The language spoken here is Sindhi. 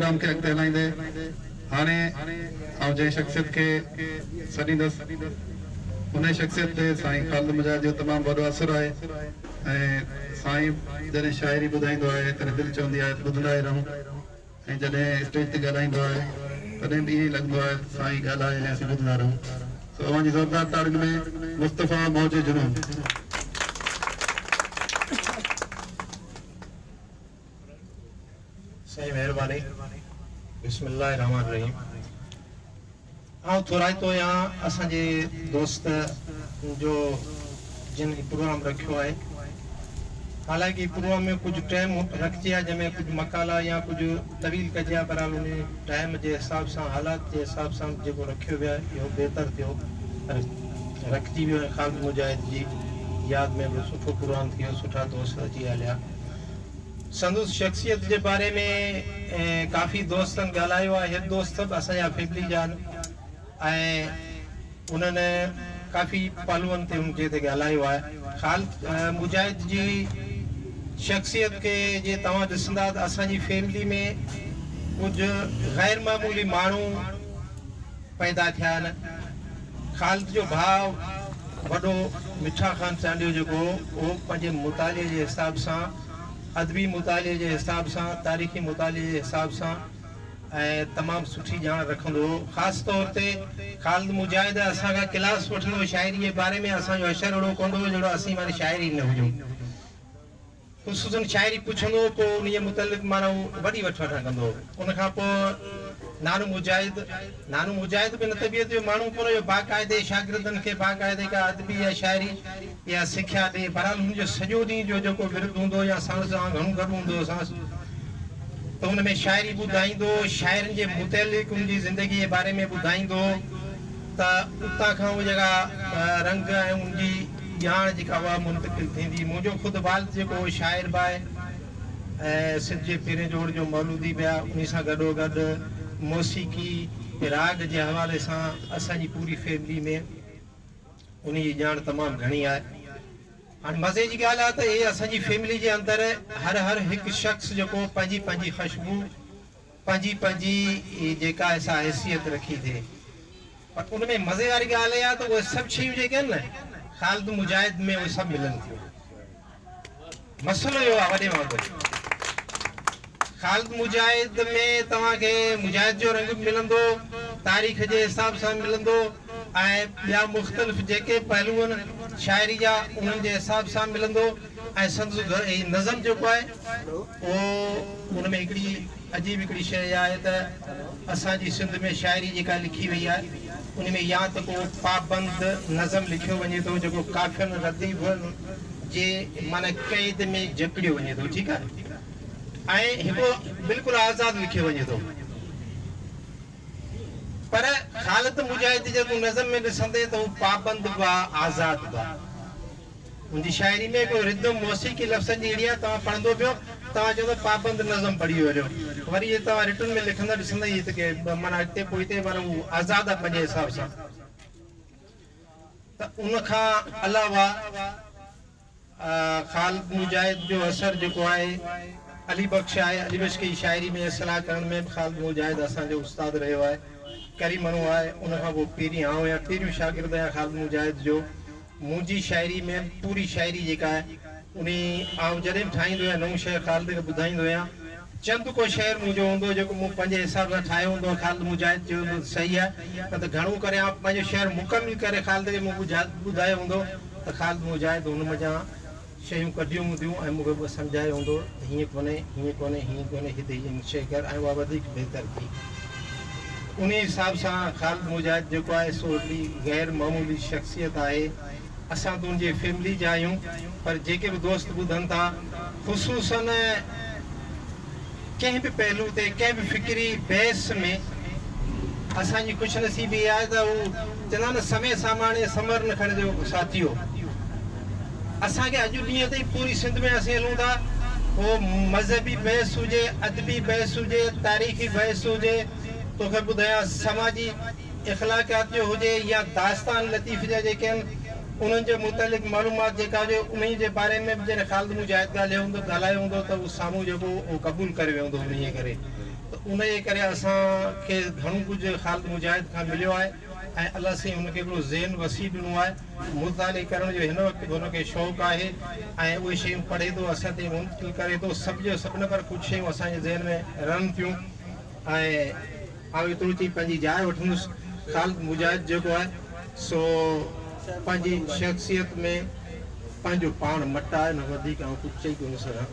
پروگرام کي اڳتي هلائيندي هاڻي آئون جنهن شخصيت کي سڏيندس انهي شخصيت تي سائين خالد مجاهد جو تمام وڏو اثر آهي ۽ سائين جڏهن شاعري ٻڌائيندو آهي تڏهن دل چوندي آهي ته ٻڌندا ئي رهون ۽ جڏهن اسٽيج تي ڳالهائيندو آهي تڏهن به ائين ئي لڳندو آهي ته سائين ڳالهائي ۽ اسين ٻڌندا رهون سو اوهان جي زوردار تاڙين ۾ مصطفيٰ موج جنون. سائين مهرباني بسم الله الرحمن الرحيم آئون ٿورائتو آهيان اسان جي دوست جو جن هي پروگرام رکيو آهي حالانڪه هي پروگرام ۾ ڪجهه ٽائيم رکجي ها جنهن ۾ ڪجهه مقالا يا ڪجهه طويل ڪجي ها بهرحال ان ٽائيم جي حساب سان حالات جي حساب سان جيڪو رکيو ويو آهي اهو بهتر ٿيو رکجي ويو ۽ خالد مجاهد جي ياد ۾ به سٺو پروگرام ٿي ويو سٺا دوست اچي هليا. سندس شخصيت جي باري ۾ ڪافي دوستن ڳالهايو آهي هي دوست به اسان جا فيملي جا آهن ۽ انهن ڪافي پهلوئن تي ان جي تي ڳالهايو آهي خالد مجاهد جي شخصيت کي جي توهان ڏسندا ته اسان جي فيملي ۾ ڪجهه غير معمولي ماڻهو پيدا ٿيا آهن خالد جو ڀاء وڏو مٺا خان چانڊيو جيڪو هو اهو پنهنجي مطالعي جي حساب سان ادبي مطالعي جي حساب سان تاريخي مطالعي جي حساب سان ۽ تمام سٺي ڄاڻ رکندو هو خاص طور تي خالد مجاهد اسان کان ڪلاس وٺندو هو شاعري جي باري ۾ اسان جو حشر اهڙو ڪندو هو جهڙو اسين معني شاعر ئي نه هجون. خصوصاً شاعري پڇندو هو پوء انهيء متعلق معنيٰ هو وڏي وٺ وٺان ڪندو هو. ان کان پوء نانو مجاهد، نانو مجاهد به ان طبيعت جو ماڻهو ڪونه هو جو باقاعدي شاگردن کي باقاعدي ڪا ادبي يا شاعري يا سکيا ڏئي. بهرحال هن جو سڄو ڏينهن جو جيڪو ورد هوندو هو يا ساڻس آئون گهڻو گڏ هوندو هوسانس ته ان ۾ شاعري ٻڌائيندو هو، شاعرن جي متعلق ان جي زندگيء جي باري ۾ ٻڌائيندو هو ته اتان کان اهو جيڪا رنگ ۽ ان جي ڄاڻ جيڪا اها منتقل ٿيندي. منهنجو خود والد جيڪو هو شاعر به آهي ۽ سنڌ جي پهرين جوڙ جو مولودي به آهي انهي سان گڏوگڏ موسيقي راڳ جي حوالي سان اسان جي پوري فيملي ۾ انهي جي ڄاڻ تمام گهڻي آهي. هاڻي مزي جي ڳالهه آهي ته اهي اسان جي فيملي جي اندر هر هر هڪ شخص جيڪو پنهنجي پنهنجي خشبو پنهنجي پنهنجي جيڪا آهي سا حيثيت رکي ٿي پر ان ۾ مزي واري ڳالهه اها آهي ته اهي سڀ شيون جيڪي آهن نه خالد مجاهد ۾ اهي سڀ ملن ٿيون. مسئلو اهو آهي وڏي ۾ وڏو خالد مجاهد ۾ توهان کي مجاهد جو رنگ به ملندو، تاريخ جي حساب سان ملندو ۽ ٻيا مختلف جيڪي پهلو آهن شاعري جا انهن جي حساب سان ملندو ۽ سندس هي نظم جيڪو آهي اهو ان ۾ هڪڙي عجيب هڪڙي شيء اها آهي ته اسان جي سنڌ ۾ شاعري جيڪا لکي وئي آهي ان ۾ يا ته ڪو پابند نظم لکيو وڃي ٿو جيڪو قافين رديفن جي معنيٰ قيد ۾ جڪڙيو وڃي ٿو ٺيڪ آهي ۽ هڪڙو بلڪل آزاد لکيو وڃي ٿو پر خالد مجاهد جي تون نظم ۾ ڏسندين ته هو پابند به آ آزاد به آ. هن جي شاعري ۾ هڪڙو ردم موسيقي لفظن جي اهڙي آهي توهان پڙهندو پيو توهان چوندو پابند نظم پڙهي ويو وري جي توهان رٽن ۾ لکندا ڏسندا هي ته ڪي معنيٰ اڳتي پوئتي معنيٰ هو آزاد آهي پنهنجي حساب سان ته ان کان علاوه خالد مجاهد جو اثر جيڪو آهي علي بخش آهي علي بخش کي شاعري ۾ اصلاح ڪرڻ ۾ به خالد مجاهد اسان جو استاد رهيو آهي ڪريمڻو آهي ان کان پوء پهرين آئون آهيان پهريون شاگرد آهيان خالد مجاهد جو منهنجي شاعري ۾ پوري شاعري جيڪا آهي انهي آئون جڏهن به ٺاهيندو آهيان نئون شعر خالد کي ٻڌائيندو آهيان چند ڪو شعر منهنجو هوندو جيڪو مون پنهنجي حساب سان ٺاهيو هوندو آهي خالد مجاهد چيو هوندو ته صحيح آهي نه ته گهڻو ڪري آئون پنهنجو شعر مڪمل ڪري خالد کي مون ٻڌايو هوندو ته خالد مجاهد هن منجهان شيون ڪڍيون هونديون ۽ مون کي سمجهايو هوندو ته هيئن ڪونهي، هيئن ڪونهي، هيئن ڪونهي، هتي هيئن شيء ڪر ۽ اها وڌيڪ بهتر ٿي. انهيء حساب سان خالد مجاهد جيڪو آهي سو هڪڙي غير معمولي شخصيت آهي. اسان ته ان جي فيملي جا آهيون پر جيڪي به دوست ٻڌن ٿا خصوصاً ڪنهن به پهلو تي ڪنهن به فڪري بحث ۾ اسان جي خوش نصيبي اها آهي ته هو چوندا آهن نه سمي ساماڻي سمر نه کڻجو ساٿيو اسان کي اڄ ڏينهن تائين پوري سنڌ ۾ اسين هلون ٿا پوء مذهبي بحث هجي ادبي بحث هجي تاريخي بحث هجي توکي ٻڌايان سماجي اخلاقيات جو هجي يا داستان لطيف جا جيڪي آهن انهن جي متعلق معلومات جيڪا هجي انهي جي باري ۾ به جڏهن خالد مجاهد ڳالهيو هوندو ڳالهايو هوندو ته اهو سامهون جيڪو اهو قبول ڪري ويو هوندو انهيء ڪري. ته ان جي ڪري اسان کي گهڻو ڪجهه خالد مجاهد کان مليو آهي ۽ الله سائين هن کي هڪڙو ذهن وسيع ڏنو آهي. مطالعي ڪرڻ جو هن وقت به هن کي شوق آهي ۽ اهي شيون پڙهي ٿو اسان تائين منتقل ڪري ٿو. سڀ جو سڀ نه پر ڪجهه شيون اسان جي ذهن ۾ رهن ٿيون ۽ آئون ايترو چئي پنهنجي جاء وٺندس. خالد مجاهد جيڪو آهي سو پنهنجي شخصيت ۾ پنهنجو پاڻ مٽ آهي، ان کان وڌيڪ آئون ڪجهه چئي ڪونه سگهان.